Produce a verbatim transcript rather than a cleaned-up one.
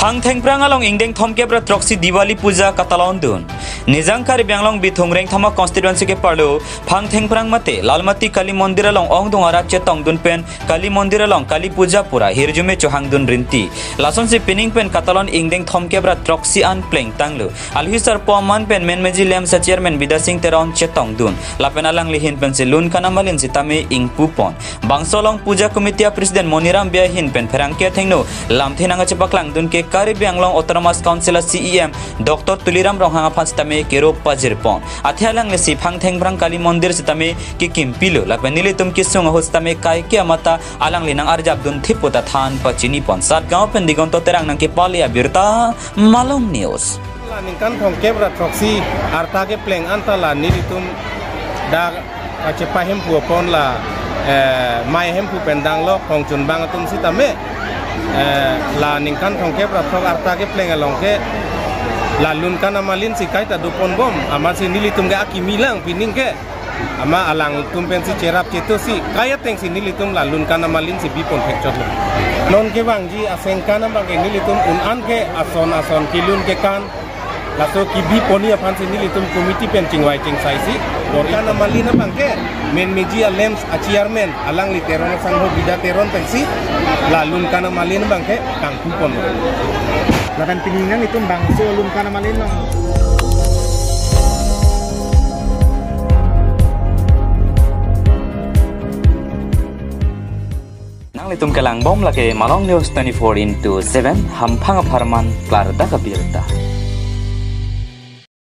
Phangthengphrang along ingdeng thomkep ra throksi Diwali puja katalon dun. Nijang Karbi Anglong Bithung Rengthama constituency ke parlo Phangthengphrang mate Lalmati Kali Mondir along ongdung arat chetong dun pen Kali Mondir along Kali Puja pura hirjume chohang dun rinti. Lasonsi pining pen katalon ingdeng thomkep ra throksi an plengtanglo. Alhi sarpo aman pen menmeji LAMPS a chairman Bidya Sing Teron chetong dun. Lapen alangli ahin pensi lun kanamalin sitame ingpupon. Bangso along Puja Committee a president Moniram Bey ahin pen pherangke athengno lamthe nang kachepaklang dun ke Karbi Anglong Autonomous Council a CEM Doctor Tuliram Ronghang aphan sitame kero pajirpon. Athe alanglisi Phangthengphrang Kali Mondir sitame kekimpilo lapen nelitum kesung ahut sitame kaike amata alangli nang arjap dun thip puta than pachinipon. Satgaon pen Digonto Terang nang kepale abirta Malong News. La ningkan thomkep ra throksi arta kepleng anta la nelitum dak kachepa hemphu apon la, eh, mai hemphu pen danglo kongchunbang atum sitame, eh, la ningkan thomkep ra throk arta kepleng along ke la lun kanamalin si kaita doponbom amatsi nelitum ke akimi lang pining ke. Amat alangtum pensi cherap chetu si kai atengsi nelitum la lun kanamalin si bipon thekchotlo. Non kevangji asengkan abang ke nelitum un-an ke ason ason kelun kekan. Laso kebipon aphansi nelitum committee pen chingvai chingsai si lun kanamalin abang ke menmeji a LAMPS a chairman alangli Teron asangho Bidya Teron pensi la lun kanamalin abang ke kangkupon. Lapen pini nanglitum bangso lun kanamalin along. Nanglitum kelangbom lake Malong News twenty-four into seven, hamphang apharman klardak abirta.